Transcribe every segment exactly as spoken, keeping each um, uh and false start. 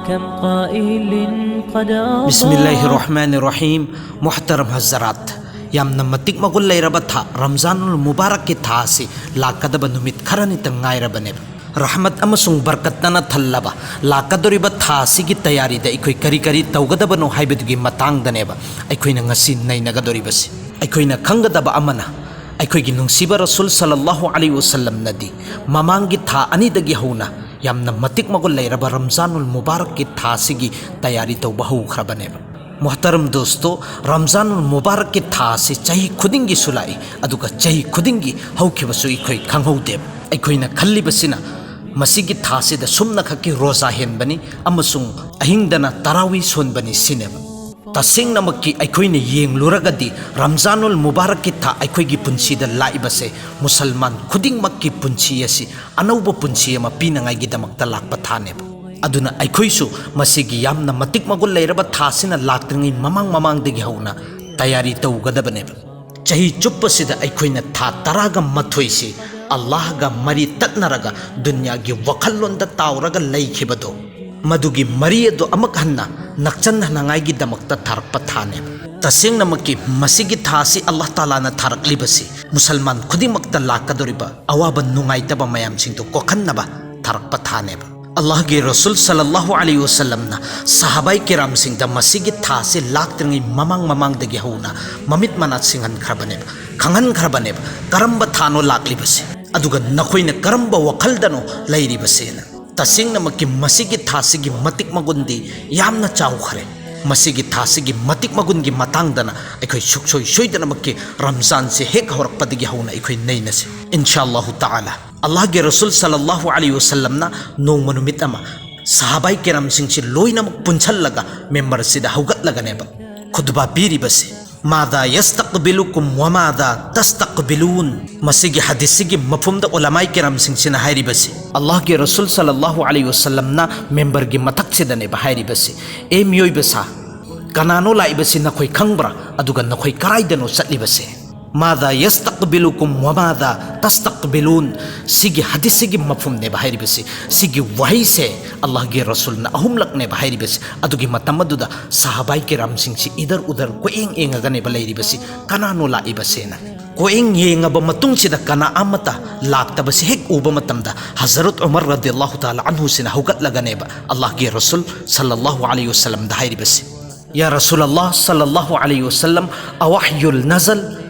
كم قائل قد أضاء. ꯕꯤꯁꯃꯤꯜꯂꯥꯍꯤꯔ ꯔꯍꯃꯥꯅꯤꯔ ꯔꯍꯤꯝ꯫ ꯃꯨꯍꯇꯔꯝ ꯍꯖꯔꯥꯠ, ꯌꯥꯝꯅ ꯃꯇꯤꯛ ꯃꯒꯨꯟ ꯂꯩꯔꯕ ꯊꯥ ꯔꯝꯖꯥꯅꯨꯜ ꯃꯨꯕꯥꯔꯛꯀꯤ ꯊꯥ ꯑꯁꯤ ꯂꯥꯛꯀꯗꯕ ꯅꯨꯃꯤꯠ ꯈꯔꯅꯤꯇꯪ ꯉꯥꯏꯔꯕꯅꯦꯕ꯫ ꯔꯍꯃꯠ ꯑꯃꯁꯨꯡ ꯕꯔꯀꯠꯇꯅ ꯊꯜꯂꯕ ꯂꯥꯛꯀꯗꯧꯔꯤꯕ ꯊꯥ ꯑꯁꯤꯒꯤ ꯇꯌꯥꯔꯤꯗ ꯑꯩꯈꯣꯏ ꯀꯔꯤ ꯀꯔꯤ ꯇꯧꯒꯗꯕꯅꯣ ꯍꯥꯏꯕꯗꯨꯒꯤ ꯃꯇꯥꯡꯗꯅꯦꯕ ꯑꯩꯈꯣꯏꯅ ꯉꯁꯤ ꯅꯩꯅꯒꯗꯧꯔꯤꯕꯁꯤ꯫ ꯑꯩꯈꯣꯏꯅ ꯈꯪꯒꯗꯕ ꯑꯃꯅ, ꯑꯩꯈꯣꯏꯒꯤ ꯅꯨꯡꯁꯤꯕ ꯔꯁꯨꯜ ꯁꯜꯂꯜꯂꯥꯍꯨ ꯑꯂꯩꯍꯤ ꯋꯁꯜꯂꯝꯅꯗꯤ ꯃꯃꯥꯡꯒꯤ ꯊꯥ ꯑꯅꯤꯗꯒꯤ ꯍꯧꯅ ꯌꯥꯝꯅ ꯃꯇꯤꯛ ꯃꯒꯨꯟ ꯂꯩꯔꯕ ꯔꯝꯖꯥꯅꯨꯜ ꯃꯨꯕꯥꯔꯛꯀꯤ ꯊꯥ ꯑꯁꯤꯒꯤ ꯇꯌꯥꯔꯤ ꯇꯧꯕ ꯍꯧꯈ꯭ꯔꯕꯅꯦꯕ꯫ ꯃꯨꯍꯇꯔꯝ ꯗꯣꯁꯇꯣ, ꯔꯝꯖꯥꯅꯨꯜ ꯃꯨꯕꯥꯔꯛꯀꯤ ꯊꯥ ꯑꯁꯤ ꯆꯍꯤ ꯈꯨꯗꯤꯡꯒꯤꯁꯨ ꯂꯥꯛꯏ, ꯑꯗꯨꯒ ꯆꯍꯤ ꯈꯨꯗꯤꯡꯒꯤ ꯍꯧꯈꯤꯕꯁꯨ ꯑꯩꯈꯣꯏ ꯈꯪꯍꯧꯗꯦꯕ꯫ ꯑꯩꯈꯣꯏꯅ ꯈꯜꯂꯤꯕꯁꯤꯅ ꯃꯁꯤꯒꯤ ꯊꯥꯁꯤꯗ ꯁꯨꯝꯅꯈꯛꯀꯤ ꯔꯣꯖꯥ ꯍꯦꯟꯕꯅꯤ ꯑꯃꯁꯨꯡ ꯑꯍꯤꯡꯗꯅ ꯇꯔꯥꯋꯤ ꯁꯣꯟꯕꯅꯤ ꯁꯤꯅꯦꯕ꯫ ꯇꯁꯦꯡꯅꯃꯛꯀꯤ ꯑꯩꯈꯣꯏꯅ ꯌꯦꯡꯂꯨꯔꯒꯗꯤ ꯔꯝꯖꯥꯅꯨꯜ ꯃꯨꯕꯥꯔꯛꯀꯤ ꯊꯥ ꯑꯩꯈꯣꯏꯒꯤ ꯄꯨꯟꯁꯤꯗ ꯂꯥꯛꯏꯕꯁꯦ ꯃꯨꯁꯜꯃꯥꯟ ꯈꯨꯗꯤꯡꯃꯛꯀꯤ ꯄꯨꯟꯁꯤ ꯑꯁꯤ ꯑꯅꯧꯕ ꯄꯨꯟꯁꯤ ꯑꯃ ꯄꯤꯅꯉꯥꯏꯒꯤꯗꯃꯛꯇ ꯂꯥꯛꯄ ꯊꯥꯅꯦꯕ꯫ ꯑꯗꯨꯅ ꯑꯩꯈꯣꯏꯁꯨ ꯃꯁꯤꯒꯤ ꯌꯥꯝꯅ ꯃꯇꯤꯛ ꯃꯒꯨꯟ ꯂꯩꯔꯕ ꯊꯥꯁꯤꯅ ꯂꯥꯛꯇ꯭ꯔꯤꯉꯩ ꯃꯃꯥꯡ ꯃꯃꯥꯡꯗꯒꯤ ꯍꯧꯅ ꯇꯌꯥꯔꯤ ꯇꯧꯒꯗꯕꯅꯦꯕ꯫ ꯆꯍꯤ ꯆꯨꯞꯄꯁꯤꯗ ꯑꯩꯈꯣꯏꯅ ꯊꯥ ꯇꯔꯥꯒ ꯃꯥꯊꯣꯏꯁꯤ ꯑꯜꯂꯥꯍꯒ ꯃꯔꯤ ꯇꯠꯅꯔꯒ ꯗꯨꯅꯤꯌꯥꯒꯤ ꯋꯥꯈꯜꯂꯣꯟꯗ ꯇꯥꯎꯔꯒ ꯂꯩꯈꯤꯕꯗꯣ, ꯃꯗꯨꯒꯤ ꯃꯔꯤ ꯑꯗꯨ ꯑꯃꯨꯛ ꯍꯟꯅ ꯅꯛꯆꯟꯅꯅꯉꯥꯏꯒꯤꯗꯃꯛꯇ ꯊꯥꯔꯛꯄ ꯊꯥꯅꯦꯕ꯫ ꯇꯁꯦꯡꯅꯃꯛꯀꯤ ꯃꯁꯤꯒꯤ ꯊꯥ ꯑꯁꯤ ꯑꯜꯂꯥꯍ ꯇꯥꯂꯥꯅ ꯊꯥꯔꯛꯂꯤꯕꯁꯤ ꯃꯨꯁꯜꯃꯥꯟ ꯈꯨꯗꯤꯡꯃꯛꯇ ꯂꯥꯛꯀꯗꯧꯔꯤꯕ ꯑꯋꯥꯕ ꯅꯨꯡꯉꯥꯏꯇꯕ ꯃꯌꯥꯝꯁꯤꯡꯗꯨ ꯀꯣꯛꯍꯟꯅꯕ ꯊꯥꯔꯛꯄ ꯊꯥꯅꯦꯕ꯫ ꯑꯜꯂꯥꯍꯒꯤ ꯔꯁꯨꯜ ꯁꯜꯂꯜꯂꯥꯍꯨ ꯑꯂꯩꯍꯤ ꯋꯁꯜꯂꯝꯅ ꯁꯍꯥꯕꯥꯏ ꯀꯤꯔꯥꯝꯁꯤꯡꯗ ꯃꯁꯤꯒꯤ ꯊꯥꯁꯤ ꯂꯥꯛꯇ꯭ꯔꯤꯉꯩ ꯃꯃꯥꯡ ꯃꯃꯥꯡꯗꯒꯤ ꯍꯧꯅ ꯃꯃꯤꯠ ꯃꯅꯥ ꯁꯤꯡꯍꯟꯈ꯭ꯔꯕꯅꯦꯕ, ꯈꯪꯍꯟꯈ꯭ꯔꯕꯅꯦꯕ, ꯀꯔꯝꯕ ꯊꯥꯅꯣ ꯂꯥꯛꯂꯤꯕꯁꯤ, ꯑꯗꯨꯒ ꯅꯈꯣꯏꯅ ꯀꯔꯝꯕ ꯋꯥꯈꯜꯗꯅꯣ ꯂꯩꯔꯤꯕꯁꯦꯅ꯫ ꯇꯁꯦꯡꯅꯃꯛꯀꯤ ꯃꯁꯤꯒꯤ ꯊꯥꯁꯤꯒꯤ ꯃꯇꯤꯛ ꯃꯒꯨꯟꯗꯤ ꯌꯥꯝꯅ ꯆꯥꯎꯈ꯭ꯔꯦ꯫ ꯃꯁꯤꯒꯤ ꯊꯥꯁꯤꯒꯤ ꯃꯇꯤꯛ ꯃꯒꯨꯟꯒꯤ ꯃꯇꯥꯡꯗꯅ ꯑꯩꯈꯣꯏ ꯁꯨꯛꯁꯣꯏ ꯁꯣꯏꯗꯅꯃꯛꯀꯤ ꯔꯝꯖꯥꯟꯁꯦ ꯍꯦꯛ ꯍꯧꯔꯛꯄꯗꯒꯤ ꯍꯧꯅ ꯑꯩꯈꯣꯏ ꯅꯩꯅꯁꯤ, ꯏꯟꯁꯥ ꯑꯜꯂꯥꯍꯨ ꯇꯥꯂꯥ꯫ ꯑꯜꯂꯥꯍꯒꯤ ꯔꯁꯨꯜ ꯁꯜꯂꯜꯂꯥꯍꯨ ꯑꯂꯩꯍꯤ ꯋꯁꯜꯂꯝꯅ ꯅꯣꯡꯃ ꯅꯨꯃꯤꯠ ꯑꯃ ꯁꯍꯥꯕꯥꯏ ꯀꯤꯔꯥꯝꯁꯤꯡꯁꯤ ꯂꯣꯏꯅꯃꯛ ꯄꯨꯟꯁꯜꯂꯒ ꯃꯦꯝꯕꯔꯁꯤꯗ ꯍꯧꯒꯠꯂꯒꯅꯦꯕ ꯈꯨꯠꯕꯥ ꯄꯤꯔꯤꯕꯁꯤ꯫ ꯃꯥꯗꯥ ꯌꯁꯇꯛꯕꯤꯂꯨꯀꯨꯝ ꯋꯥ ꯃꯥꯗꯥ ꯇꯁꯇꯛꯕꯤꯂꯨꯟ꯫ ꯃꯁꯤꯒꯤ ꯍꯗꯤꯁꯁꯤꯒꯤ ꯃꯐꯝꯗ ꯎꯂꯃꯥꯏ ꯀꯤꯔꯥꯝꯁꯤꯡꯁꯤꯅ ꯍꯥꯏꯔꯤꯕꯁꯤ, ꯑꯜꯂꯥꯍꯒꯤ ꯔꯁꯨꯜ ꯁꯜꯂꯜꯂꯥꯍꯨ ꯑꯂꯩꯍꯤ ꯋꯁꯜꯂꯝꯅ ꯃꯦꯝꯕꯔꯒꯤ ꯃꯊꯛꯁꯤꯗꯅꯦꯕ ꯍꯥꯏꯔꯤꯕꯁꯤ, "ꯑꯦ ꯃꯤꯑꯣꯏꯕ ꯁꯥ, ꯀꯅꯥꯅꯣ ꯂꯥꯛꯏꯕꯁꯤ ꯅꯈꯣꯏ ꯈꯪꯕ꯭ꯔꯥ? ꯑꯗꯨꯒ ꯅꯈꯣꯏ ꯀꯔꯥꯏꯗꯅꯣ ꯆꯠꯂꯤꯕꯁꯦ?" ꯃꯥꯗꯥ ꯌꯁꯇꯛꯕꯤꯂꯨꯀꯨꯝ ꯋꯥ ꯃꯥꯗꯥ ꯇꯁꯇꯛꯕꯤꯂꯨꯟ꯫ ꯁꯤꯒꯤ ꯍꯗꯤꯁꯁꯤꯒꯤ ꯃꯐꯝꯅꯦꯕ ꯍꯥꯏꯔꯤꯕꯁꯤ꯫ ꯁꯤꯒꯤ ꯋꯥꯍꯩꯁꯦ ꯑꯜꯂꯥꯍꯒꯤ ꯔꯁꯨꯜꯅ ꯑꯍꯨꯝꯂꯛꯅꯦꯕ ꯍꯥꯏꯔꯤꯕꯁꯤ꯫ ꯑꯗꯨꯒꯤ ꯃꯇꯝ ꯑꯗꯨꯗ ꯁꯍꯥꯕꯥꯏ ꯀꯤꯔꯥꯝꯁꯤꯡꯁꯤ ꯏꯗꯔ ꯎꯗꯔ ꯀꯣꯏꯌꯦꯡ ꯌꯦꯡꯉꯒꯅꯦꯕ ꯂꯩꯔꯤꯕꯁꯤ, ꯀꯅꯥꯅꯣ ꯂꯥꯛꯏꯕꯁꯦꯅ꯫ ꯀꯣꯏꯌꯦꯡ ꯌꯦꯡꯉꯕ ꯃꯇꯨꯡꯁꯤꯗ ꯀꯅꯥ ꯑꯃꯠꯇ ꯂꯥꯛꯇꯕꯁꯤ ꯍꯦꯛ ꯎꯕ ꯃꯇꯝꯗ ꯍꯖꯔꯠ ꯎꯃꯔ ꯔꯗꯤꯌꯜꯂꯥꯍꯨ ꯇꯥꯂꯥ ꯑꯟꯍꯨꯁꯤꯅ ꯍꯧꯒꯠꯂꯒꯅꯦꯕ ꯑꯜꯂꯥꯍꯒꯤ ꯔꯁꯨꯜ ꯁꯜꯂꯜꯂꯥꯍꯨ ꯑꯂꯩꯍꯤ ꯋꯁꯜꯂꯝꯗ ꯍꯥꯏꯔꯤꯕꯁꯤ, "ꯌꯥ ꯔꯁꯨꯜ ꯑꯜꯂꯥꯍ ꯁꯜꯂꯜꯂꯥꯍꯨ ꯑꯂꯩꯍꯤ ꯋꯁꯜꯂꯝ, ꯑꯋꯥꯍꯌꯨꯜ ꯅꯖꯜ?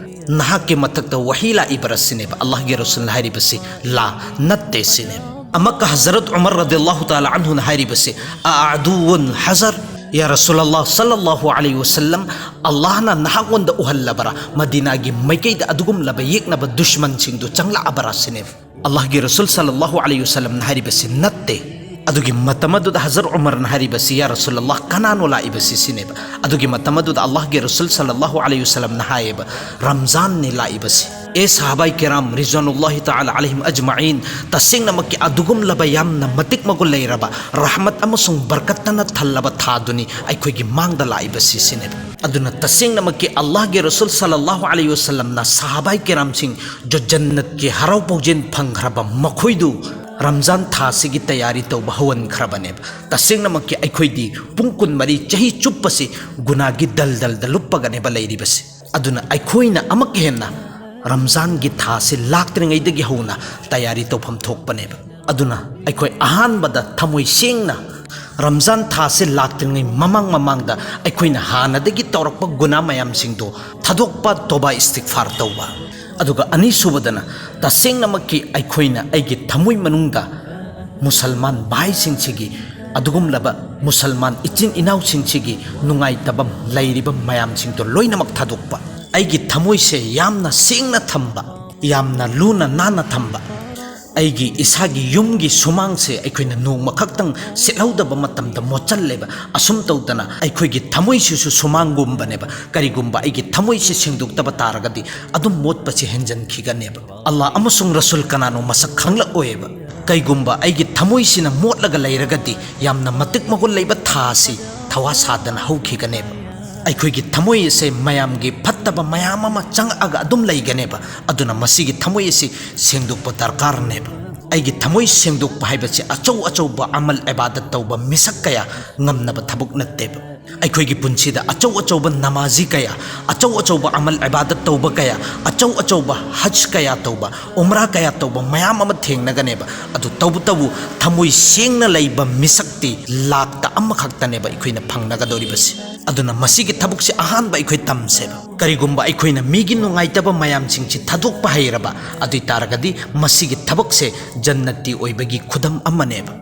ꯅꯍꯥꯛꯀꯤ ꯃꯊꯛꯇ ꯋꯥꯍꯤ ꯂꯥꯛꯏꯕꯔꯥ?" ꯁꯤꯅꯦꯕ꯫ ꯑꯜꯂꯥꯍꯒꯤ ꯔꯁꯨꯜꯅ ꯍꯥꯏꯔꯤꯕꯁꯤ, "ꯂꯥ, ꯅꯠꯇꯦ" ꯁꯤꯅꯦꯕ꯫ ꯑꯃꯛꯀ ꯍꯖꯔꯠ ꯎꯃꯔ ꯔꯗꯤꯌꯜꯂꯥꯍꯨ ꯇꯥꯂꯥ ꯑꯟꯍꯨꯅ ꯍꯥꯏꯔꯤꯕꯁꯤ, "ꯑꯑꯗꯨꯋꯨꯟ ꯍꯖꯔ? ꯌꯥ ꯔꯁꯨꯜ ꯑꯜꯂꯥꯍ ꯁꯜꯂꯜꯂꯥꯍꯨ ꯑꯂꯩꯍꯤ ꯋꯁꯜꯂꯝ, ꯑꯜꯂꯥꯍꯅ ꯅꯍꯥꯛꯉꯣꯟꯗ ꯎꯍꯜꯂꯕꯔꯥ? ꯃꯗꯤꯅꯥꯒꯤ ꯃꯥꯏꯀꯩꯗ ꯑꯗꯨꯒꯨꯝꯂꯕ ꯌꯦꯛꯅꯕ ꯗꯨꯁꯃꯟꯁꯤꯡꯗꯨ ꯆꯪꯂꯛꯑꯕꯔꯥ?" ꯁꯤꯅꯦꯕ꯫ ꯑꯜꯂꯥꯍꯒꯤ ꯔꯁꯨꯜ ꯁꯜꯂꯜꯂꯥꯍꯨ ꯑꯂꯩꯍꯤ ꯋꯁꯜꯂꯝꯅ ꯍꯥꯏꯔꯤꯕꯁꯤ, "ꯅꯠꯇꯦ"꯫ ꯑꯗꯨꯒꯤ ꯃꯇꯝ ꯑꯗꯨꯗ ꯍꯖꯔ ꯎꯃꯔꯅ ꯍꯥꯏꯔꯤꯕꯁꯤ, "ꯌꯥ ꯔꯁꯨꯜ ꯑꯜꯂꯥꯍ, ꯀꯅꯥꯅꯣ ꯂꯥꯛꯏꯕꯁꯤ?" ꯁꯤꯅꯦꯕ꯫ ꯑꯗꯨꯒꯤ ꯃꯇꯝ ꯑꯗꯨꯗ ꯑꯜꯂꯥꯍꯒꯤ ꯔꯁꯨꯜ ꯁꯜꯂꯜꯂꯥꯍꯨ ꯑꯂꯩꯍꯤ ꯋꯁꯜꯂꯝꯅ ꯍꯥꯏꯌꯦꯕ, "ꯔꯝꯖꯥꯟꯅꯤ ꯂꯥꯛꯏꯕꯁꯤ꯫ ꯑꯦ ꯁꯍꯥꯕꯥꯏ ꯀꯤꯔꯥꯝ ꯔꯤꯖ꯭ꯋꯥꯅꯨꯜꯂꯥꯍꯤ ꯇꯥꯂꯥ ꯑꯂꯩꯍꯤꯝ ꯑꯖꯃꯥꯏꯟ, ꯇꯁꯦꯡꯅꯃꯛꯀꯤ ꯑꯗꯨꯒꯨꯝꯂꯕ ꯌꯥꯝꯅ ꯃꯇꯤꯛ ꯃꯒꯨꯟ ꯂꯩꯔꯕ ꯔꯍꯃꯠ ꯑꯃꯁꯨꯡ ꯕꯔꯀꯠꯇꯅ ꯊꯜꯂꯕ ꯊꯥꯗꯨꯅꯤ ꯑꯩꯈꯣꯏꯒꯤ ꯃꯥꯡꯗ ꯂꯥꯛꯏꯕꯁꯤ" ꯁꯤꯅꯦꯕ꯫ ꯑꯗꯨꯅ ꯇꯁꯦꯡꯅꯃꯛꯀꯤ ꯑꯜꯂꯥꯍꯒꯤ ꯔꯁꯨꯜ ꯁꯜꯂꯜꯂꯥꯍꯨ ꯑꯂꯩꯍꯤ ꯋꯁꯜꯂꯝꯅ ꯁꯍꯥꯕꯥꯏ ꯀꯤꯔꯥꯝꯁꯤꯡ ꯖ-, ꯖꯟꯅꯠꯀꯤ ꯍꯔꯥꯎ ꯄꯥꯎꯖꯦꯜ ꯐꯪꯈ꯭ꯔꯕ ꯃꯈꯣꯏꯗꯨ ꯔꯝꯖꯥꯟ ꯊꯥꯁꯤꯒꯤ ꯇꯌꯥꯔꯤ ꯇꯧꯕ ꯍꯧꯍꯟꯈ꯭ꯔꯕꯅꯦꯕ꯫ ꯇꯁꯦꯡꯅꯃꯛꯀꯤ ꯑꯩꯈꯣꯏꯗꯤ ꯄꯨꯡ ꯀꯨꯟꯃꯔꯤ ꯆꯍꯤ ꯆꯨꯞꯄꯁꯤ ꯒꯨꯅꯥꯒꯤ ꯗꯜꯗꯜꯗ ꯂꯨꯞꯄꯒꯅꯦꯕ ꯂꯩꯔꯤꯕꯁꯤ꯫ ꯑꯗꯨꯅ ꯑꯩꯈꯣꯏꯅ ꯑꯃꯨꯛꯀ ꯍꯦꯟꯅ ꯔꯝꯖꯥꯟꯒꯤ ꯊꯥꯁꯤ ꯂꯥꯛꯇ꯭ꯔꯤꯉꯩꯗꯒꯤ ꯍꯧꯅ ꯇꯌꯥꯔꯤ ꯇꯧꯐꯝ ꯊꯣꯛꯄꯅꯦꯕ꯫ ꯑꯗꯨꯅ ꯑꯩꯈꯣꯏ ꯑꯍꯥꯟꯕꯗ ꯊꯃꯣꯏ ꯁꯦꯡꯅ ꯔꯝꯖꯥꯟ ꯊꯥꯁꯤ ꯂꯥꯛꯇ꯭ꯔꯤꯉꯩ ꯃꯃꯥꯡ ꯃꯃꯥꯡꯗ ꯑꯩꯈꯣꯏꯅ ꯍꯥꯟꯅꯗꯒꯤ ꯇꯧꯔꯛꯄ ꯒꯨꯅꯥ ꯃꯌꯥꯝꯁꯤꯡꯗꯣ ꯊꯥꯗꯣꯛꯄ, ꯇꯣꯕꯥ ꯏꯁꯇꯤꯒꯐꯥꯔ ꯇꯧꯕ꯫ ꯑꯗꯨꯒ ꯑꯅꯤꯁꯨꯕꯗꯅ ꯇꯁꯦꯡꯅꯃꯛꯀꯤ ꯑꯩꯈꯣꯏꯅ ꯑꯩꯒꯤ ꯊꯃꯣꯏ ꯃꯅꯨꯡꯗ ꯃꯨꯁꯜꯃꯥꯟ ꯚꯥꯏꯁꯤꯡꯁꯤꯒꯤ, ꯑꯗꯨꯒꯨꯝꯂꯕ ꯃꯨꯁꯜꯃꯥꯟ ꯏꯆꯤꯟ ꯏꯅꯥꯎꯁꯤꯡꯁꯤꯒꯤ ꯅꯨꯡꯉꯥꯏꯇꯕ ꯂꯩꯔꯤꯕ ꯃꯌꯥꯝꯁꯤꯡꯗꯣ ꯂꯣꯏꯅꯃꯛ ꯊꯥꯗꯣꯛꯄ꯫ ꯑꯩꯒꯤ ꯊꯃꯣꯏꯁꯦ ꯌꯥꯝꯅ ꯁꯦꯡꯅ ꯊꯝꯕ, ꯌꯥꯝꯅ ꯂꯨꯅ ꯅꯥꯟꯅ ꯊꯝꯕ꯫ ꯑꯩꯒꯤ ꯏꯁꯥꯒꯤ ꯌꯨꯝꯒꯤ ꯁꯨꯃꯥꯡꯁꯦ ꯑꯩꯈꯣꯏꯅ ꯅꯣꯡꯃ ꯈꯛꯇꯪ ꯁꯤꯠꯍꯧꯗꯕ ꯃꯇꯝꯗ ꯃꯣꯠꯆꯜꯂꯦꯕ꯫ ꯑꯁꯨꯝ ꯇꯧꯗꯅ ꯑꯩꯈꯣꯏꯒꯤ ꯊꯃꯣꯏꯁꯤꯁꯨ ꯁꯨꯃꯥꯡꯒꯨꯝꯕꯅꯦꯕ꯫ ꯀꯔꯤꯒꯨꯝꯕ ꯑꯩꯒꯤ ꯊꯃꯣꯏꯁꯤ ꯁꯦꯡꯗꯣꯛꯇꯕ ꯇꯥꯔꯒꯗꯤ ꯑꯗꯨꯝ ꯃꯣꯠꯄꯁꯤ ꯍꯦꯟꯖꯟꯈꯤꯒꯅꯦꯕ꯫ ꯑꯜꯂꯥꯍ ꯑꯃꯁꯨꯡ ꯔꯁꯨꯜ ꯀꯅꯥꯅꯣ ꯃꯁꯛ ꯈꯪꯂꯛꯑꯣꯏꯕ꯫ ꯀꯩꯒꯨꯝꯕ ꯑꯩꯒꯤ ꯊꯃꯣꯏꯁꯤꯅ ꯃꯣꯠꯂꯒ ꯂꯩꯔꯒꯗꯤ ꯌꯥꯝꯅ ꯃꯇꯤꯛ ꯃꯒꯨꯟ ꯂꯩꯕ ꯊꯥ ꯑꯁꯤ ꯊꯋꯥ ꯁꯥꯗꯅ ꯍꯧꯈꯤꯒꯅꯦꯕ꯫ ꯑꯩꯈꯣꯏꯒꯤ ꯊꯃꯣꯏ ꯑꯁꯦ ꯃꯌꯥꯝꯒꯤ ꯐꯠꯇꯕ ꯃꯌꯥꯝ ꯑꯃ ꯆꯪꯉꯛꯑꯒ ꯑꯗꯨꯝ ꯂꯩꯒꯅꯦꯕ꯫ ꯑꯗꯨꯅ ꯃꯁꯤꯒꯤ ꯊꯃꯣꯏ ꯑꯁꯤ ꯁꯦꯡꯗꯣꯛꯄ ꯗꯔꯀꯥꯔꯅꯦꯕ꯫ ꯑꯩꯒꯤ ꯊꯃꯣꯏ ꯁꯦꯡꯗꯣꯛꯄ ꯍꯥꯏꯕꯁꯤ ꯑꯆꯧ ꯑꯆꯧꯕ ꯑꯃꯜ ꯏꯕꯥꯗꯠ ꯇꯧꯕ ꯃꯤꯁꯛ ꯀꯌꯥ ꯉꯝꯅꯕ ꯊꯕꯛ ꯅꯠꯇꯦꯕ꯫ ꯑꯩꯈꯣꯏꯒꯤ ꯄꯨꯟꯁꯤꯗ ꯑꯆꯧ ꯑꯆꯧꯕ ꯅꯃꯥꯖꯤ ꯀꯌꯥ, ꯑꯆꯧ ꯑꯆꯧꯕ ꯑꯃꯜ ꯏꯕꯥꯗꯠ ꯇꯧꯕ ꯀꯌꯥ, ꯑꯆꯧ ꯑꯆꯧꯕ ꯍꯖ ꯀꯌꯥ ꯇꯧꯕ, ꯎꯝꯔꯥ ꯀꯌꯥ ꯇꯧꯕ ꯃꯌꯥꯝ ꯑꯃ ꯊꯦꯡꯅꯒꯅꯦꯕ꯫ ꯑꯗꯨ ꯇꯧꯕꯇꯕꯨ ꯊꯃꯣꯏ ꯁꯦꯡꯅ ꯂꯩꯕ ꯃꯤꯁꯛꯇꯤ ꯂꯥꯛꯇ ꯑꯃꯈꯛꯇꯅꯦꯕ ꯑꯩꯈꯣꯏꯅ ꯐꯪꯅꯒꯗꯧꯔꯤꯕꯁꯤ꯫ ꯑꯗꯨꯅ ꯃꯁꯤꯒꯤ ꯊꯕꯛꯁꯦ ꯑꯍꯥꯟꯕ ꯑꯩꯈꯣꯏ ꯇꯝꯁꯦꯕ꯫ ꯀꯔꯤꯒꯨꯝꯕ ꯑꯩꯈꯣꯏꯅ ꯃꯤꯒꯤ ꯅꯨꯡꯉꯥꯏꯇꯕ ꯃꯌꯥꯝꯁꯤꯡꯁꯤ ꯊꯥꯗꯣꯛꯄ ꯍꯩꯔꯕ ꯑꯗꯨ ꯑꯣꯏ ꯇꯥꯔꯒꯗꯤ ꯃꯁꯤꯒꯤ ꯊꯕꯛꯁꯦ ꯖꯟꯅꯠꯇꯤ ꯑꯣꯏꯕꯒꯤ ꯈꯨꯗꯝ ꯑꯃꯅꯦꯕ꯫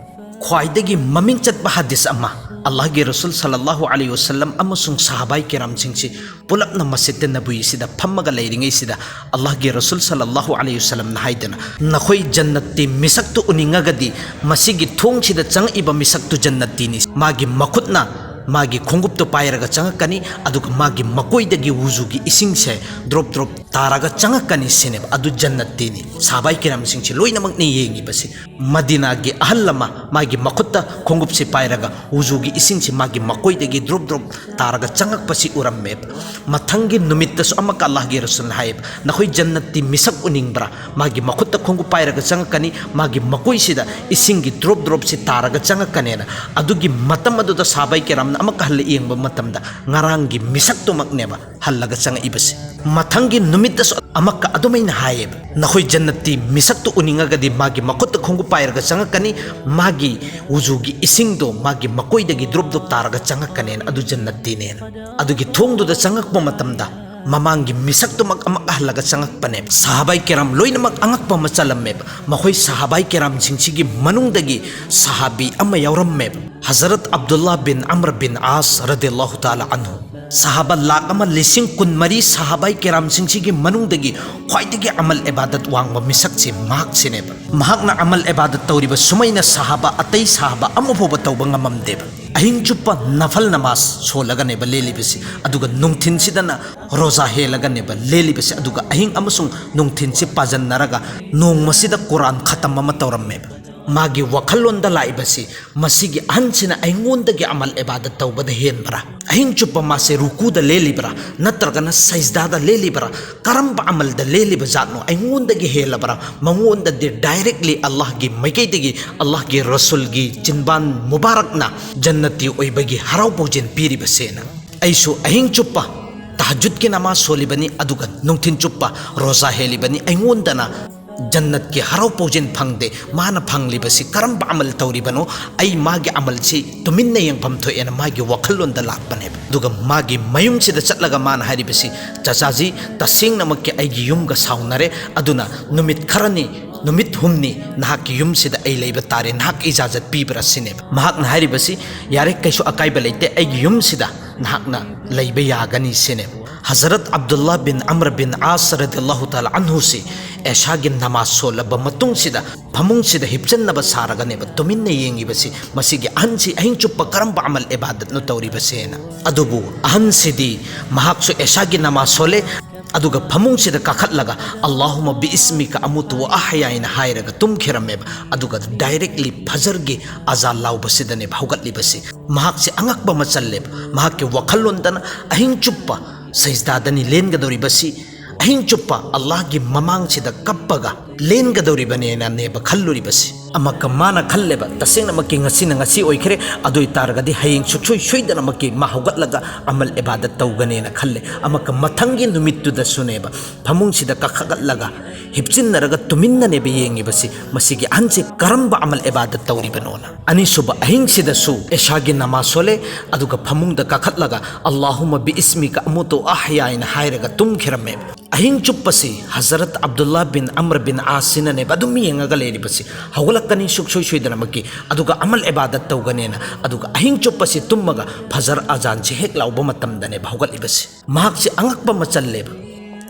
ꯈ꯭ꯋꯥꯏꯗꯒꯤ ꯃꯃꯤꯡ ꯆꯠꯄ ꯍꯗꯤꯁ ꯑꯃ, ꯑꯜꯂꯥꯍꯒꯤ ꯔꯁꯨꯜ ꯁꯜꯂꯜꯂꯥꯍꯨ ꯑꯂꯩꯍꯤ ꯋꯁꯜꯂꯝ ꯑꯃꯁꯨꯡ ꯁꯍꯥꯕꯥꯏ ꯀꯤꯔꯥꯝꯁꯤꯡꯁꯤ ꯄꯨꯂꯞꯅ ꯃꯁꯖꯤꯗ ꯅꯕꯋꯤꯁꯤꯗ ꯐꯝꯃꯒ ꯂꯩꯔꯤꯉꯩꯁꯤꯗ, ꯑꯜꯂꯥꯍꯒꯤ ꯔꯁꯨꯜ ꯁꯜꯂꯜꯂꯥꯍꯨ ꯑꯂꯩꯍꯤ ꯋꯁꯜꯂꯝꯅ ꯍꯥꯏꯗꯅ, "ꯅꯈꯣꯏ ꯖꯟꯅꯠꯇꯤ ꯃꯤꯁꯛꯇꯨ ꯎꯅꯤꯡꯉꯒꯗꯤ ꯃꯁꯤꯒꯤ ꯊꯣꯡꯁꯤꯗ ꯆꯪꯉꯛꯏꯕ ꯃꯤꯁꯛꯇꯨ ꯖꯟꯅꯠꯇꯤꯅꯤ꯫ ꯃꯥꯒꯤ ꯃꯈꯨꯠꯅ ꯃꯥꯒꯤ ꯈꯣꯡꯎꯞꯇꯨ ꯄꯥꯏꯔꯒ ꯆꯪꯉꯛꯀꯅꯤ, ꯑꯗꯨꯒ ꯃꯥꯒꯤ ꯃꯀꯣꯏꯗꯒꯤ ꯋꯨꯖꯨꯒꯤ ꯏꯁꯤꯡꯁꯦ ꯗ꯭ꯔꯣꯞ ꯗ꯭ꯔꯣꯞ ꯇꯥꯔꯒ ꯆꯪꯉꯛꯀꯅꯤ" ꯁꯤꯅꯦꯕ꯫ ꯑꯗꯨ ꯖꯟꯅꯠꯇꯤꯅꯤ꯫ ꯁꯍꯥꯕꯥꯏ ꯀꯤꯔꯥꯝꯁꯤꯡꯁꯤ ꯂꯣꯏꯅꯃꯛꯅ ꯌꯦꯡꯉꯤꯕꯁꯤ꯫ ꯃꯗꯤꯅꯥꯒꯤ ꯑꯍꯜ ꯑꯃ ꯃꯥꯒꯤ ꯃꯈꯨꯠꯇ ꯈꯣꯡꯎꯞꯁꯤ ꯄꯥꯏꯔꯒ ꯋꯨꯖꯨꯒꯤ ꯏꯁꯤꯡꯁꯤ ꯃꯥꯒꯤ ꯃꯀꯣꯏꯗꯒꯤ ꯗ꯭ꯔꯣꯞ ꯗ꯭ꯔꯣꯞ ꯇꯥꯔꯒ ꯆꯪꯉꯛꯄꯁꯤ ꯎꯔꯝꯃꯦꯕ꯫ ꯃꯊꯪꯒꯤ ꯅꯨꯃꯤꯠꯇꯁꯨ ꯑꯃꯨꯛꯀ ꯑꯜꯂꯥꯍꯒꯤ ꯔꯁꯨꯜꯅ ꯍꯥꯏꯌꯦꯕ, "ꯅꯈꯣꯏ ꯖꯟꯅꯠꯇꯤ ꯃꯤꯁꯛ ꯎꯅꯤꯡꯕ꯭ꯔꯥ? ꯃꯥꯒꯤ ꯃꯈꯨꯠꯇ ꯈꯣꯡꯎꯞ ꯄꯥꯏꯔꯒ ꯆꯪꯉꯛꯀꯅꯤ, ꯃꯥꯒꯤ ꯃꯀꯣꯏꯁꯤꯗ ꯏꯁꯤꯡꯒꯤ ꯗ꯭ꯔꯣꯞ ꯗ꯭ꯔꯣꯞꯁꯤ ꯇꯥꯔꯒ ꯆꯪꯉꯛꯀꯅꯦꯅ"꯫ ꯑꯗꯨꯒꯤ ꯃꯇꯝ ꯑꯗꯨꯗ ꯁꯍꯥꯕꯥꯏ ꯀꯤꯔꯥꯝꯅ ꯑꯃꯨꯛꯀ ꯍꯜꯂ ꯌꯦꯡꯕ ꯃꯇꯝꯗ ꯉꯔꯥꯡꯒꯤ ꯃꯤꯁꯛꯇꯨꯃꯛꯅꯦꯕ ꯍꯜꯂꯒ ꯆꯪꯉꯛꯏꯕꯁꯦ꯫ ꯃꯊꯪꯒꯤ ꯅꯨꯃꯤꯠꯇꯁꯨ ꯑꯃꯛꯀ ꯑꯗꯨꯃꯥꯏꯅ ꯍꯥꯏꯌꯦꯕ, "ꯅꯈꯣꯏ ꯖꯟꯅꯠꯇꯤ ꯃꯤꯁꯛꯇꯨ ꯎꯅꯤꯡꯉꯒꯗꯤ ꯃꯥꯒꯤ ꯃꯈꯨꯠꯇ ꯈꯣꯡꯎꯞ ꯄꯥꯏꯔꯒ ꯆꯪꯉꯛꯀꯅꯤ, ꯃꯥꯒꯤ ꯎꯖꯨꯒꯤ ꯏꯁꯤꯡꯗꯣ ꯃꯥꯒꯤ ꯃꯀꯣꯏꯗꯒꯤ ꯗ꯭ꯔꯣꯞ ꯗ꯭ꯔꯣꯞ ꯇꯥꯔꯒ ꯆꯪꯉꯛꯀꯅꯦꯅ, ꯑꯗꯨ ꯖꯟꯅꯠꯇꯤꯅꯦꯅ"꯫ ꯑꯗꯨꯒꯤ ꯊꯣꯡꯗꯨꯗ ꯆꯪꯉꯛꯄ ꯃꯇꯝꯗ ꯃꯃꯥꯡꯒꯤ ꯃꯤꯁꯛꯇꯨꯃꯛ ꯑꯃꯛ ꯍꯜꯂꯒ ꯆꯪꯉꯛꯄꯅꯦꯕ꯫ ꯁꯍꯥꯕꯥꯏ ꯀꯤꯔꯥꯝ ꯂꯣꯏꯅꯃꯛ ꯑꯉꯛꯄ ꯑꯃ ꯆꯜꯂꯝꯃꯦꯕ꯫ ꯃꯈꯣꯏ ꯁꯍꯥꯕꯥꯏ ꯀꯤꯔꯥꯝꯁꯤꯡꯁꯤꯒꯤ ꯃꯅꯨꯡꯗꯒꯤ ꯁꯍꯥꯕꯤ ꯑꯃ ꯌꯥꯎꯔꯝꯃꯦꯕ, ꯍꯖꯔꯠ ꯑꯕꯗꯨꯜꯂꯥ ꯕꯤꯟ ꯑꯝꯔ ꯕꯤꯟ ꯑꯥꯁ ꯔꯗꯤꯌꯜꯂꯥꯍꯨ ꯇꯥꯂꯥ ꯑꯟꯍꯨ꯫ ꯁꯍꯥꯕꯥ ꯂꯥꯛ ꯑꯃ ꯂꯤꯁꯤꯡ ꯀꯨꯟꯃꯔꯤ ꯁꯍꯥꯕꯥꯏ ꯀꯤꯔꯥꯝꯁꯤꯡꯁꯤꯒꯤ ꯃꯅꯨꯡꯗꯒꯤ ꯈ꯭ꯋꯥꯏꯗꯒꯤ ꯑꯃꯜ ꯏꯕꯥꯗꯠ ꯋꯥꯡꯕ ꯃꯤꯁꯛꯁꯤ ꯃꯍꯥꯛꯁꯤꯅꯦꯕ꯫ ꯃꯍꯥꯛꯅ ꯑꯃꯜ ꯏꯕꯥꯗꯠ ꯇꯧꯔꯤꯕ ꯁꯨꯃꯥꯏꯅ ꯁꯍꯥꯕꯥ ꯑꯇꯩ ꯁꯍꯥꯕꯥ ꯑꯃꯐꯥꯎꯕ ꯇꯧꯕ ꯉꯝꯃꯝꯗꯦꯕ꯫ ꯑꯍꯤꯡ ꯆꯨꯞꯄ ꯅꯐꯜ ꯅꯃꯥꯖ ꯁꯣꯜꯂꯒꯅꯦꯕ ꯂꯦꯜꯂꯤꯕꯁꯤ, ꯑꯗꯨꯒ ꯅꯨꯡꯊꯤꯟꯁꯤꯗꯅ ꯔꯣꯖꯥ ꯍꯦꯜꯂꯒꯅꯦꯕ ꯂꯦꯜꯂꯤꯕꯁꯤ, ꯑꯗꯨꯒ ꯑꯍꯤꯡ ꯑꯃꯁꯨꯡ ꯅꯨꯡꯊꯤꯟꯁꯤ ꯄꯥꯖꯟꯅꯔꯒ ꯅꯣꯡꯃꯁꯤꯗ ꯀꯨꯔꯥꯟ ꯈꯇꯝ ꯑꯃ ꯇꯧꯔꯝꯃꯦꯕ꯫ ꯃꯥꯒꯤ ꯋꯥꯈꯜꯂꯣꯟꯗ ꯂꯥꯛꯏꯕꯁꯤ, ꯃꯁꯤꯒꯤ ꯑꯍꯟꯁꯤꯅ ꯑꯩꯉꯣꯟꯗꯒꯤ ꯑꯃꯜ ꯏꯕꯥꯗꯠ ꯇꯧꯕꯗ ꯍꯦꯟꯕ꯭ꯔꯥ? ꯑꯍꯤꯡ ꯆꯨꯞꯄ ꯃꯥꯁꯦ ꯔꯨꯀꯨꯗ ꯂꯦꯜꯂꯤꯕ꯭ꯔꯥ, ꯅꯠꯇ꯭ꯔꯒꯅ ꯁꯩꯖꯗꯥꯗ ꯂꯦꯜꯂꯤꯕ꯭ꯔꯥ? ꯀꯔꯝꯕ ꯑꯃꯜꯗ ꯂꯦꯜꯂꯤꯕ ꯖꯥꯠꯅꯣ? ꯑꯩꯉꯣꯟꯗꯒꯤ ꯍꯦꯜꯂꯕ꯭ꯔꯥ? ꯃꯉꯣꯟꯗꯗꯤ directly ꯑꯜꯂꯥꯍꯒꯤ ꯃꯥꯏꯀꯩꯗꯒꯤ, ꯑꯜꯂꯥꯍꯒꯤ ꯔꯁꯨꯜꯒꯤ ꯆꯤꯟꯕꯥꯟ ꯃꯨꯕꯥꯔꯛꯅ ꯖꯟꯅꯇꯤ ꯑꯣꯏꯕꯒꯤ ꯍꯔꯥꯎ ꯄꯥꯎꯖꯦꯜ ꯄꯤꯔꯤꯕꯁꯦꯅ꯫ ꯑꯩꯁꯨ ꯑꯍꯤꯡ ꯆꯨꯞꯄ ꯇꯍꯖꯨꯗꯀꯤ ꯅꯃꯥꯖ ꯁꯣꯜꯂꯤꯕꯅꯤ, ꯑꯗꯨꯒ ꯅꯨꯡꯊꯤꯟ ꯆꯨꯞꯄ ꯔꯣꯖꯥ ꯍꯦꯜꯂꯤꯕꯅꯤ꯫ ꯑꯩꯉꯣꯟꯗꯅ ꯖꯟꯅꯠꯀꯤ ꯍꯔꯥꯎ ꯄꯥꯎꯖꯦꯜ ꯐꯪꯗꯦ, ꯃꯥꯅ ꯐꯪꯂꯤꯕꯁꯤ ꯀꯔꯝꯕ ꯑꯃꯜ ꯇꯧꯔꯤꯕꯅꯣ? ꯑꯩ ꯃꯥꯒꯤ ꯑꯃꯜꯁꯤ ꯇꯨꯃꯤꯟꯅ ꯌꯦꯡꯐꯝ ꯊꯣꯛꯑꯦꯅ ꯃꯥꯒꯤ ꯋꯥꯈꯜꯂꯣꯟꯗ ꯂꯥꯛꯄꯅꯦꯕ꯫ ꯑꯗꯨꯒ ꯃꯥꯒꯤ ꯃꯌꯨꯝꯁꯤꯗ ꯆꯠꯂꯒ ꯃꯥꯅ ꯍꯥꯏꯔꯤꯕꯁꯤ, "ꯆꯆꯥꯖꯤ, ꯇꯁꯦꯡꯅꯃꯛꯀꯤ ꯑꯩꯒꯤ ꯌꯨꯝꯒ ꯁꯥꯎꯅꯔꯦ, ꯑꯗꯨꯅ ꯅꯨꯃꯤꯠ ꯈꯔꯅꯤ, ꯅꯨꯃꯤꯠ ꯍꯨꯝꯅꯤ ꯅꯍꯥꯛꯀꯤ ꯌꯨꯝꯁꯤꯗ ꯑꯩ ꯂꯩꯕ ꯇꯥꯔꯦ, ꯅꯍꯥꯛ ꯏꯖꯥꯖꯠ ꯄꯤꯕ꯭ꯔꯥ?" ꯁꯤꯅꯦꯕ꯫ ꯃꯍꯥꯛꯅ ꯍꯥꯏꯔꯤꯕꯁꯤ, "ꯌꯥꯔꯦ, ꯀꯩꯁꯨ ꯑꯀꯥꯏꯕ ꯂꯩꯇꯦ, ꯑꯩꯒꯤ ꯌꯨꯝꯁꯤꯗ ꯅꯍꯥꯛꯅ ꯂꯩꯕ ꯌꯥꯒꯅꯤ" ꯁꯤꯅꯦꯕ꯫ ꯍꯖꯔꯠ ꯑꯕꯗꯨꯜꯂꯥ ꯕꯤꯟ ꯑꯝꯔ ꯕꯤꯟ ꯑꯥꯁ ꯔꯗꯤꯌꯜꯂꯥꯍꯨ ꯇꯥꯂꯥ ꯑꯟꯍꯨꯁꯤ ꯑꯦꯁꯥꯒꯤ ꯅꯃꯥꯖ ꯁꯣꯜꯂꯕ ꯃꯇꯨꯡꯁꯤꯗ ꯐꯃꯨꯡꯁꯤꯗ ꯍꯤꯞꯆꯟꯅꯕ ꯁꯥꯔꯒꯅꯦꯕ ꯇꯨꯃꯤꯟꯅ ꯌꯦꯡꯉꯤꯕꯁꯤ, ꯃꯁꯤꯒꯤ ꯑꯍꯟꯁꯤ ꯑꯍꯤꯡ ꯆꯨꯞꯄ ꯀꯔꯝꯕ ꯑꯃꯜ ꯏꯕꯥꯗꯠꯅꯣ ꯇꯧꯔꯤꯕꯁꯦꯅ꯫ ꯑꯗꯨꯕꯨ ꯑꯍꯟꯁꯤꯗꯤ ꯃꯍꯥꯛꯁꯨ ꯑꯦꯁꯥꯒꯤ ꯅꯃꯥꯖ ꯁꯣꯜꯂꯦ, ꯑꯗꯨꯒ ꯐꯃꯨꯡꯁꯤꯗ ꯀꯥꯈꯠꯂꯒ "ꯑꯜꯂꯥꯍꯨꯝꯃ ꯕꯤ ꯏꯁꯃꯤꯀ ꯑꯃꯨꯇꯨ ꯋꯥ ꯑꯍꯌꯥ" ꯍꯥꯏꯅ ꯍꯥꯏꯔꯒ ꯇꯨꯝꯈꯤꯔꯝꯃꯦꯕ꯫ ꯑꯗꯨꯒ directly ꯐꯖꯔꯒꯤ ꯑꯖꯥꯟ ꯂꯥꯎꯕꯁꯤꯗꯅꯦꯕ ꯍꯧꯒꯠꯂꯤꯕꯁꯤ꯫ ꯃꯍꯥꯛꯁꯤ ꯑꯉꯛꯄ ꯑꯃ ꯆꯜꯂꯦꯕ꯫ ꯃꯍꯥꯛꯀꯤ ꯋꯥꯈꯜꯂꯣꯟꯗꯅ ꯑꯍꯤꯡ ꯆꯨꯞꯄ ꯁꯩꯖꯗꯥꯗꯅꯤ ꯂꯦꯟꯒꯗꯧꯔꯤꯕꯁꯤ, ꯑꯍꯤꯡ ꯆꯨꯞꯄ ꯑꯜꯂꯥꯍꯒꯤ ꯃꯃꯥꯡꯁꯤꯗ ꯀꯞꯄꯒ ꯂꯦꯟꯒꯗꯧꯔꯤꯕꯅꯦꯅꯅꯦꯕ ꯈꯜꯂꯨꯔꯤꯕꯁꯤ꯫ ꯑꯃꯛꯀ ꯃꯥꯅ ꯈꯜꯂꯦꯕ, "ꯇꯁꯦꯡꯅꯃꯛꯀꯤ ꯉꯁꯤꯅ ꯉꯁꯤ ꯑꯣꯏꯈ꯭ꯔꯦ, ꯑꯗꯨ ꯑꯣꯏꯇꯥꯔꯒꯗꯤ ꯍꯌꯦꯡ ꯁꯨꯛꯁꯣꯏ ꯁꯣꯏꯗꯅꯃꯛꯀꯤ ꯃꯥ ꯍꯧꯒꯠꯂꯒ ꯑꯃꯜ ꯏꯕꯥꯗꯠ ꯇꯧꯒꯅꯦꯅ" ꯈꯜꯂꯦ꯫ ꯑꯃꯛꯀ ꯃꯊꯪꯒꯤ ꯅꯨꯃꯤꯠꯇꯨꯗꯁꯨꯅꯦꯕ ꯐꯃꯨꯡꯁꯤꯗ ꯀꯥꯈꯠꯂꯒ ꯍꯤꯞꯆꯤꯟꯅꯔꯒ ꯇꯨꯃꯤꯟꯅꯅꯦꯕ ꯌꯦꯡꯉꯤꯕꯁꯤ, ꯃꯁꯤꯒꯤ ꯑꯍꯟꯁꯤ ꯀꯔꯝꯕ ꯑꯃꯜ ꯏꯕꯥꯗꯠ ꯇꯧꯔꯤꯕꯅꯣꯅ꯫ ꯑꯅꯤꯁꯨꯕ ꯑꯍꯤꯡꯁꯤꯗꯁꯨ ꯏꯁꯥꯒꯤ ꯅꯃꯥꯖ ꯁꯣꯜꯂꯦ, ꯑꯗꯨꯒ ꯐꯃꯨꯡꯗ ꯀꯥꯈꯠꯂꯒ "ꯑꯜꯂꯥꯍꯨꯝꯃ ꯕꯤ ꯏꯁꯃꯤꯀ ꯑꯃꯨꯇꯨ ꯑꯍꯌꯥ" ꯍꯥꯏꯅ ꯍꯥꯏꯔꯒ ꯇꯨꯝꯈꯤꯔꯝꯃꯦꯕ꯫ ꯑꯍꯤꯡ ꯆꯨꯞꯄꯁꯤ ꯍꯖꯔꯠ ꯑꯕꯗꯨꯜꯂꯥ ꯕꯤꯟ ꯑꯝꯔ ꯕꯤꯟ ꯑꯥꯁꯤꯅꯅꯦꯕ ꯑꯗꯨꯝ ꯌꯦꯡꯉꯒ ꯂꯩꯔꯤꯕꯁꯤ꯫ ꯍꯧꯒꯠꯂꯛꯀꯅꯤ ꯁꯨꯛꯁꯣꯏ ꯁꯣꯏꯗꯅꯃꯛꯀꯤ, ꯑꯗꯨꯒ ꯑꯃꯜ ꯏꯕꯥꯗꯠ ꯇꯧꯒꯅꯦꯅ꯫ ꯑꯗꯨꯒ ꯑꯍꯤꯡ ꯆꯨꯞꯄꯁꯤ ꯇꯨꯝꯃꯒ ꯐꯖꯔ ꯑꯖꯥꯟꯁꯤ ꯍꯦꯛ ꯂꯥꯎꯕ ꯃꯇꯝꯗꯅꯦꯕ ꯍꯧꯒꯠꯂꯤꯕꯁꯤ꯫ ꯃꯍꯥꯛꯁꯤ ꯑꯉꯛꯄ ꯑꯃ ꯆꯜꯂꯦꯕ꯫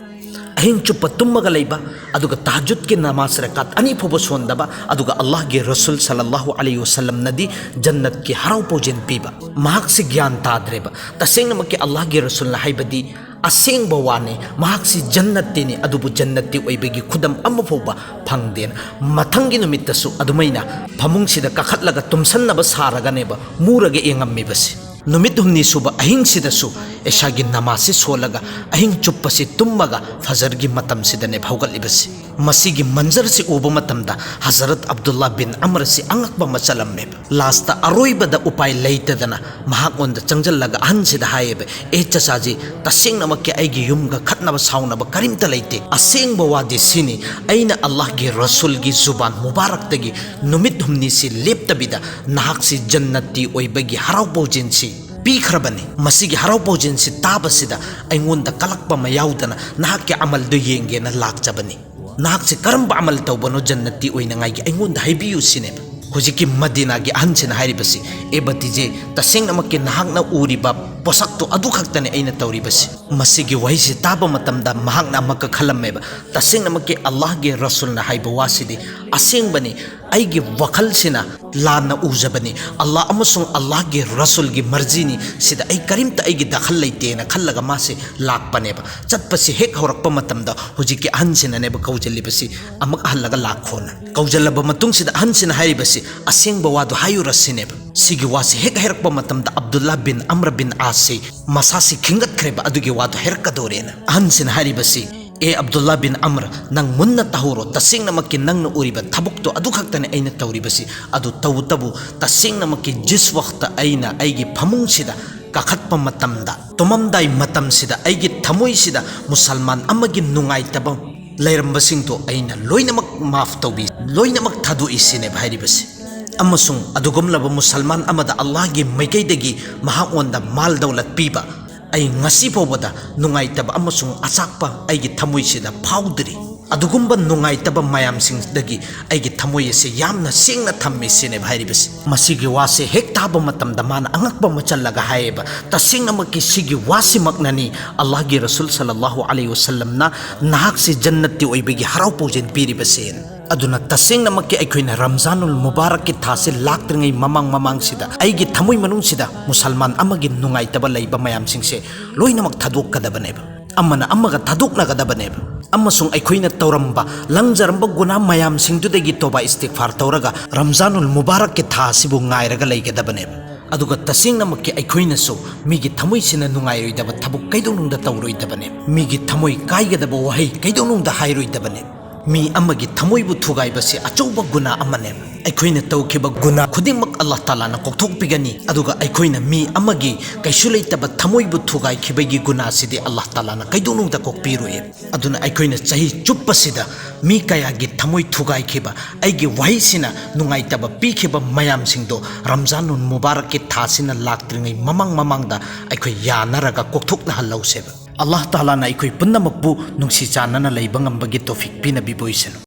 ꯑꯍꯤꯡ ꯆꯨꯞꯄ ꯇꯨꯝꯃꯒ ꯂꯩꯕ, ꯑꯗꯨꯒ ꯇꯍꯖꯨꯗꯀꯤ ꯅꯃꯥꯖ ꯔꯀꯥꯠ ꯑꯅꯤ ꯐꯥꯎꯕ ꯁꯣꯟꯗꯕ, ꯑꯗꯨꯒ ꯑꯜꯂꯥꯍꯒꯤ ꯔꯁꯨꯜ ꯁꯜꯂꯜꯂꯥꯍꯨ ꯑꯂꯩꯍꯤ ꯋꯁꯜꯂꯝꯅꯗꯤ ꯖꯟꯅꯠꯀꯤ ꯍꯔꯥꯎ ꯄꯥꯎꯖꯦꯜ ꯄꯤꯕ꯫ ꯃꯍꯥꯛꯁꯤ ꯒ꯭ꯌꯥꯟ ꯇꯥꯗ꯭ꯔꯦꯕ꯫ ꯇꯁꯦꯡꯅꯃꯛꯀꯤ ꯑꯜꯂꯥꯍꯒꯤ ꯔꯁꯨꯜꯅ ꯍꯥꯏꯕꯗꯤ ꯑꯁꯦꯡꯕ ꯋꯥꯅꯤ, ꯃꯍꯥꯛꯁꯤ ꯖꯟꯅꯠꯇꯤꯅꯤ, ꯑꯗꯨꯕꯨ ꯖꯟꯅꯠꯇꯤ ꯑꯣꯏꯕꯒꯤ ꯈꯨꯗꯝ ꯑꯃ ꯐꯥꯎꯕ ꯐꯪꯗꯦꯅ꯫ ꯃꯊꯪꯒꯤ ꯅꯨꯃꯤꯠꯇꯁꯨ ꯑꯗꯨꯃꯥꯏꯅ ꯐꯃꯨꯡꯁꯤꯗ ꯀꯥꯈꯠꯂꯒ ꯇꯨꯝꯁꯟꯅꯕ ꯁꯥꯔꯒꯅꯦꯕ ꯃꯨꯔꯒ ꯌꯦꯡꯉꯝꯃꯤꯕꯁꯤ꯫ ꯅꯨꯃꯤꯠ ꯍꯨꯝꯅꯤ ꯁꯨꯕ ꯑꯍꯤꯡꯁꯤꯗꯁꯨ ꯏꯁꯥꯒꯤ ꯅꯃꯥꯖꯁꯤ ꯁꯣꯜꯂꯒ ꯑꯍꯤꯡ ꯆꯨꯞꯄꯁꯤ ꯇꯨꯝꯃꯒ ꯐꯖꯔꯒꯤ ꯃꯇꯝꯁꯤꯗꯅꯦꯕ ꯍꯧꯒꯠꯂꯤꯕꯁꯤ꯫ ꯃꯁꯤꯒꯤ ꯃꯟꯖꯔꯁꯤ ꯎꯕ ꯃꯇꯝꯗ ꯍꯖꯔꯠ ꯑꯕꯗꯨꯜꯂꯥ ꯕꯤꯟ ꯑꯃꯔꯁꯤ ꯑꯉꯛꯄ ꯑꯃ ꯆꯠꯂꯝꯃꯦꯕ꯫ ꯂꯥꯁꯇ ꯑꯔꯣꯏꯕꯗ ꯎꯄꯥꯏ ꯂꯩꯇꯗꯅ ꯃꯍꯥꯛꯉꯣꯟꯗ ꯆꯪꯁꯤꯜꯂꯒ ꯑꯍꯟꯁꯤꯗ ꯍꯥꯏꯌꯦꯕ, "ꯑꯦ ꯆꯆꯥꯖꯤ, ꯇꯁꯦꯡꯅꯃꯛꯀꯤ ꯑꯩꯒꯤ ꯌꯨꯝꯒ ꯈꯠꯅꯕ ꯁꯥꯎꯅꯕ ꯀꯔꯤꯝꯇ ꯂꯩꯇꯦ꯫ ꯑꯁꯦꯡꯕ ꯋꯥꯗꯤ ꯁꯤꯅꯤ, ꯑꯩꯅ ꯑꯜꯂꯥꯍꯒꯤ ꯔꯁꯨꯜꯒꯤ ꯖꯨꯕꯥꯟ ꯃꯨꯕꯥꯔꯛꯇꯒꯤ ꯅꯨꯃꯤꯠ ꯍꯨꯝꯅꯤꯁꯤ ꯂꯦꯞꯇꯕꯤꯗ ꯅꯍꯥꯛꯁꯤ ꯖꯟꯅꯠꯇꯤ ꯑꯣꯏꯕꯒꯤ ꯍꯔꯥꯎ ꯄꯥꯎꯖꯦꯜꯁꯤ ꯄꯤꯈ꯭ꯔꯕꯅꯤ꯫ ꯃꯁꯤꯒꯤ ꯍꯔꯥꯎ ꯄꯥꯎꯖꯦꯜꯁꯤ ꯇꯥꯕꯁꯤꯗ ꯑꯩꯉꯣꯟꯗ ꯀꯂꯛꯄ ꯑꯃ ꯌꯥꯎꯗꯅ ꯅꯍꯥꯛꯀꯤ ꯑꯃꯜꯗꯨ ꯌꯦꯡꯒꯦꯅ ꯂꯥꯛꯆꯕꯅꯤ꯫ ꯅꯍꯥꯛꯁꯤ ꯀꯔꯝꯕ ꯑꯃꯜ ꯇꯧꯕꯅꯣ ꯖꯟꯅꯠꯇꯤ ꯑꯣꯏꯅꯉꯥꯏꯒꯤ ꯑꯩꯉꯣꯟꯗ ꯍꯥꯏꯕꯤꯌꯨ" ꯁꯤꯅꯦꯕ꯫ ꯍꯧꯖꯤꯛꯀꯤ ꯃꯗꯤꯅꯥꯒꯤ ꯑꯍꯟꯁꯤꯅ ꯍꯥꯏꯔꯤꯕꯁꯤ, "ꯑꯦ ꯚꯇꯤꯖꯦ, ꯇꯁꯦꯡꯅꯃꯛꯀꯤ ꯅꯍꯥꯛꯅ ꯎꯔꯤꯕ ꯄꯣꯁꯥꯛꯇꯣ ꯑꯗꯨ ꯈꯛꯇꯅꯦ ꯑꯩꯅ ꯇꯧꯔꯤꯕꯁꯤ"꯫ ꯃꯁꯤꯒꯤ ꯋꯥꯍꯩꯁꯤ ꯇꯥꯕ ꯃꯇꯝꯗ ꯃꯍꯥꯛꯅ ꯑꯃꯨꯛꯀ ꯈꯜꯂꯝꯃꯦꯕ, "ꯇꯁꯦꯡꯅꯃꯛꯀꯤ ꯑꯜꯂꯥꯍꯒꯤ ꯔꯁꯨꯜꯅ ꯍꯥꯏꯕ ꯋꯥꯁꯤꯗꯤ ꯑꯁꯦꯡꯕꯅꯤ, ꯑꯩꯒꯤ ꯋꯥꯈꯜꯁꯤꯅ ꯂꯥꯟꯅ ꯎꯖꯕꯅꯤ꯫ ꯑꯜꯂꯥꯍ ꯑꯃꯁꯨꯡ ꯑꯜꯂꯥꯍꯒꯤ ꯔꯁꯨꯜꯒꯤ ꯃꯔꯖꯤꯅꯤ, ꯁꯤꯗ ꯑꯩ ꯀꯔꯤꯝꯇ ꯑꯩꯒꯤ ꯗꯈꯜ ꯂꯩꯇꯦꯅ" ꯈꯜꯂꯒ ꯃꯥꯁꯤ ꯂꯥꯛꯄꯅꯦꯕ꯫ ꯆꯠꯄꯁꯤ ꯍꯦꯛ ꯍꯧꯔꯛꯄ ꯃꯇꯝꯗ ꯍꯧꯖꯤꯛꯀꯤ ꯑꯍꯟꯁꯤꯅꯅꯦꯕ ꯀꯧꯖꯤꯜꯂꯤꯕꯁꯤ, "ꯑꯃꯨꯛ ꯍꯜꯂꯒ ꯂꯥꯛꯈꯣꯅ"꯫ ꯀꯧꯖꯤꯜꯂꯕ ꯃꯇꯨꯡꯁꯤꯗ ꯑꯍꯟꯁꯤꯅ ꯍꯥꯏꯔꯤꯕꯁꯤ, "ꯑꯁꯦꯡꯕ ꯋꯥꯗꯨ ꯍꯥꯏꯌꯨꯔ" ꯁꯤꯅꯦꯕ꯫ ꯁꯤꯒꯤ ꯋꯥꯁꯤ ꯍꯦꯛ ꯍꯥꯏꯔꯛꯄ ꯃꯇꯝꯗ ꯑꯕꯗꯨꯜꯂꯥ ꯕꯤꯟ ꯑꯝꯔ ꯕꯤꯟ ꯑꯥꯁꯁꯤ ꯃꯁꯥꯁꯤ ꯈꯤꯡꯒꯠꯈ꯭ꯔꯦꯕ, ꯑꯗꯨꯒꯤ ꯋꯥꯗꯨ ꯍꯥꯏꯔꯛꯀꯗꯧꯔꯦꯅ꯫ ꯑꯍꯟꯁꯤꯅ ꯍꯥꯏꯔꯤꯕꯁꯤ, "ꯑꯦ ꯑꯕꯗꯨꯜꯂꯥ ꯕꯤꯟ ꯑꯝꯔ, ꯅꯪ ꯃꯨꯟꯅ ꯇꯥꯍꯧꯔꯣ, ꯇꯁꯦꯡꯅꯃꯛꯀꯤ ꯅꯪꯅ ꯎꯔꯤꯕ ꯊꯕꯛꯇꯣ ꯑꯗꯨ ꯈꯛꯇꯅꯦ ꯑꯩꯅ ꯇꯧꯔꯤꯕꯁꯤ꯫ ꯑꯗꯨ ꯇꯧꯕꯇꯕꯨ ꯇꯁꯦꯡꯅꯃꯛꯀꯤ ꯖꯤꯁ ꯋꯛꯇ ꯑꯩꯅ ꯑꯩꯒꯤ ꯐꯃꯨꯡꯁꯤꯗ ꯀꯥꯈꯠꯄ ꯃꯇꯝꯗ, ꯇꯨꯝꯃꯝꯗꯥꯏ ꯃꯇꯝꯁꯤꯗ ꯑꯩꯒꯤ ꯊꯃꯣꯏꯁꯤꯗ ꯃꯨꯁꯜꯃꯥꯟ ꯑꯃꯒꯤ ꯅꯨꯡꯉꯥꯏꯇꯕ ꯂꯩꯔꯝꯕꯁꯤꯡꯗꯣ ꯑꯩꯅ ꯂꯣꯏꯅꯃꯛ ꯃꯥꯐ ꯇꯧꯕꯤ, ꯂꯣꯏꯅꯃꯛ ꯊꯥꯗꯣꯛꯏ" ꯁꯤꯅꯦꯕ ꯍꯥꯏꯔꯤꯕꯁꯤ꯫ "ꯑꯃꯁꯨꯡ ꯑꯗꯨꯒꯨꯝꯂꯕ ꯃꯨꯁꯜꯃꯥꯟ ꯑꯃꯗ ꯑꯜꯂꯥꯍꯒꯤ ꯃꯥꯏꯀꯩꯗꯒꯤ ꯃꯍꯥꯛꯉꯣꯟꯗ ꯃꯥꯜ ꯗꯧꯂꯠ ꯄꯤꯕ ꯑꯩ ꯉꯁꯤ ꯐꯥꯎꯕꯗ ꯅꯨꯡꯉꯥꯏꯇꯕ ꯑꯃꯁꯨꯡ ꯑꯆꯥꯛꯄ ꯑꯩꯒꯤ ꯊꯃꯣꯏꯁꯤꯗ ꯐꯥꯎꯗ꯭ꯔꯤ꯫ ꯑꯗꯨꯒꯨꯝꯕ ꯅꯨꯡꯉꯥꯏꯇꯕ ꯃꯌꯥꯝꯁꯤꯡꯗꯒꯤ ꯑꯩꯒꯤ ꯊꯃꯣꯏ ꯑꯁꯤ ꯌꯥꯝꯅ ꯁꯦꯡꯅ ꯊꯝꯃꯤ" ꯁꯤꯅꯦꯕ ꯍꯥꯏꯔꯤꯕꯁꯤ꯫ ꯃꯁꯤꯒꯤ ꯋꯥꯁꯦ ꯍꯦꯛ ꯇꯥꯕ ꯃꯇꯝꯗ ꯃꯥꯅ ꯑꯉꯛꯄ ꯑꯃ ꯆꯜꯂꯒ ꯍꯥꯏꯌꯦꯕ, "ꯇꯁꯦꯡꯅꯃꯛꯀꯤ ꯁꯤꯒꯤ ꯋꯥꯁꯤꯃꯛꯅꯅꯤ ꯑꯜꯂꯥꯍꯒꯤ ꯔꯁꯨꯜ ꯁꯜꯂꯜꯂꯥꯍꯨ ꯑꯂꯩꯍꯤ ꯋꯁꯜꯂꯝꯅ ꯅꯍꯥꯛꯁꯤ ꯖꯟꯅꯠꯇꯤ ꯑꯣꯏꯕꯒꯤ ꯍꯔꯥꯎ ꯄꯥꯎꯖꯦꯜ ꯄꯤꯔꯤꯕꯁꯦ"꯫ ꯑꯗꯨꯅ ꯇꯁꯦꯡꯅꯃꯛꯀꯤ ꯑꯩꯈꯣꯏꯅ ꯔꯝꯖꯥꯅꯨꯜ ꯃꯨꯕꯥꯔꯛꯀꯤ ꯊꯥꯁꯤ ꯂꯥꯛꯇ꯭ꯔꯤꯉꯩ ꯃꯃꯥꯡ ꯃꯃꯥꯡꯁꯤꯗ ꯑꯩꯒꯤ ꯊꯃꯣꯏ ꯃꯅꯨꯡꯁꯤꯗ ꯃꯨꯁꯜꯃꯥꯟ ꯑꯃꯒꯤ ꯅꯨꯡꯉꯥꯏꯇꯕ ꯂꯩꯕ ꯃꯌꯥꯝꯁꯤꯡꯁꯦ ꯂꯣꯏꯅꯃꯛ ꯊꯥꯗꯣꯛꯀꯗꯕꯅꯦꯕ꯫ ꯑꯃꯅ ꯑꯃꯒ ꯊꯥꯗꯣꯛꯅꯒꯗꯕꯅꯦꯕ꯫ ꯑꯃꯁꯨꯡ ꯑꯩꯈꯣꯏꯅ ꯇꯧꯔꯝꯕ, ꯂꯪꯖꯔꯝꯕ ꯒꯨꯅꯥ ꯃꯌꯥꯝꯁꯤꯡꯗꯨꯗꯒꯤ ꯇꯣꯕꯥ ꯏꯁꯇꯤꯒꯐꯥꯔ ꯇꯧꯔꯒ ꯔꯝꯖꯥꯅꯨꯜ ꯃꯨꯕꯥꯔꯛꯀꯤ ꯊꯥ ꯑꯁꯤꯕꯨ ꯉꯥꯏꯔꯒ ꯂꯩꯒꯗꯕꯅꯦꯕ꯫ ꯑꯗꯨꯒ ꯇꯁꯦꯡꯅꯃꯛꯀꯤ ꯑꯩꯈꯣꯏꯅꯁꯨ ꯃꯤꯒꯤ ꯊꯃꯣꯏꯁꯤꯅ ꯅꯨꯡꯉꯥꯏꯔꯣꯏꯗꯕ ꯊꯕꯛ ꯀꯩꯗꯧꯅꯨꯡꯗ ꯇꯧꯔꯣꯏꯗꯕꯅꯦꯕ꯫ ꯃꯤꯒꯤ ꯊꯃꯣꯏ ꯀꯥꯏꯒꯗꯕ ꯋꯥꯍꯩ ꯀꯩꯗꯧꯅꯨꯡꯗ ꯍꯥꯏꯔꯣꯏꯗꯕꯅꯦꯕ꯫ ꯃꯤ ꯑꯃꯒꯤ ꯊꯃꯣꯏꯕꯨ ꯊꯨꯒꯥꯏꯕꯁꯤ ꯑꯆꯧꯕ ꯒꯨꯅꯥ ꯑꯃꯅꯦꯕ꯫ ꯑꯩꯈꯣꯏꯅ ꯇꯧꯈꯤꯕ ꯒꯨꯅꯥ ꯈꯨꯗꯤꯡꯃꯛ ꯑꯜꯂꯥꯍ ꯇꯥꯂꯥꯅ ꯀꯣꯛꯊꯣꯛꯄꯤꯒꯅꯤ꯫ ꯑꯗꯨꯒ ꯑꯩꯈꯣꯏꯅ ꯃꯤ ꯑꯃꯒꯤ ꯀꯩꯁꯨ ꯂꯩꯇꯕ ꯊꯃꯣꯏꯕꯨ ꯊꯨꯒꯥꯏꯈꯤꯕꯒꯤ ꯒꯨꯅꯥꯁꯤꯗꯤ ꯑꯜꯂꯥꯍ ꯇꯥꯂꯥꯅ ꯀꯩꯗꯧꯅꯨꯡꯗ ꯀꯣꯛꯄꯤꯔꯣꯏ꯫ ꯑꯗꯨꯅ ꯑꯩꯈꯣꯏꯅ ꯆꯍꯤ ꯆꯨꯞꯄꯁꯤꯗ ꯃꯤ ꯀꯌꯥꯒꯤ ꯊꯃꯣꯏ ꯊꯨꯒꯥꯏꯈꯤꯕ, ꯑꯩꯒꯤ ꯋꯥꯍꯩꯁꯤꯅ ꯅꯨꯡꯉꯥꯏꯇꯕ ꯄꯤꯈꯤꯕ ꯃꯌꯥꯝꯁꯤꯡꯗꯣ ꯔꯝꯖꯥꯅꯨꯜ ꯃꯨꯕꯥꯔꯛꯀꯤ ꯊꯥꯁꯤꯅ ꯂꯥꯛꯇ꯭ꯔꯤꯉꯩ ꯃꯃꯥꯡ ꯃꯃꯥꯡꯗ ꯑꯩꯈꯣꯏ ꯌꯥꯅꯔꯒ ꯀꯣꯛꯊꯣꯛꯅꯍꯜꯂꯧꯁꯦꯕ꯫ ꯑꯜꯂꯥꯍ ꯇꯥꯂꯥꯅ ꯑꯩꯈꯣꯏ ꯄꯨꯝꯅꯃꯛꯄꯨ ꯅꯨꯡꯁꯤ ꯆꯥꯟꯅꯅ ꯂꯩꯕ ꯉꯝꯕꯒꯤ ꯇꯧꯐꯤꯛ ꯄꯤꯅꯕꯤꯕ ꯑꯣꯏꯁꯅꯨ꯫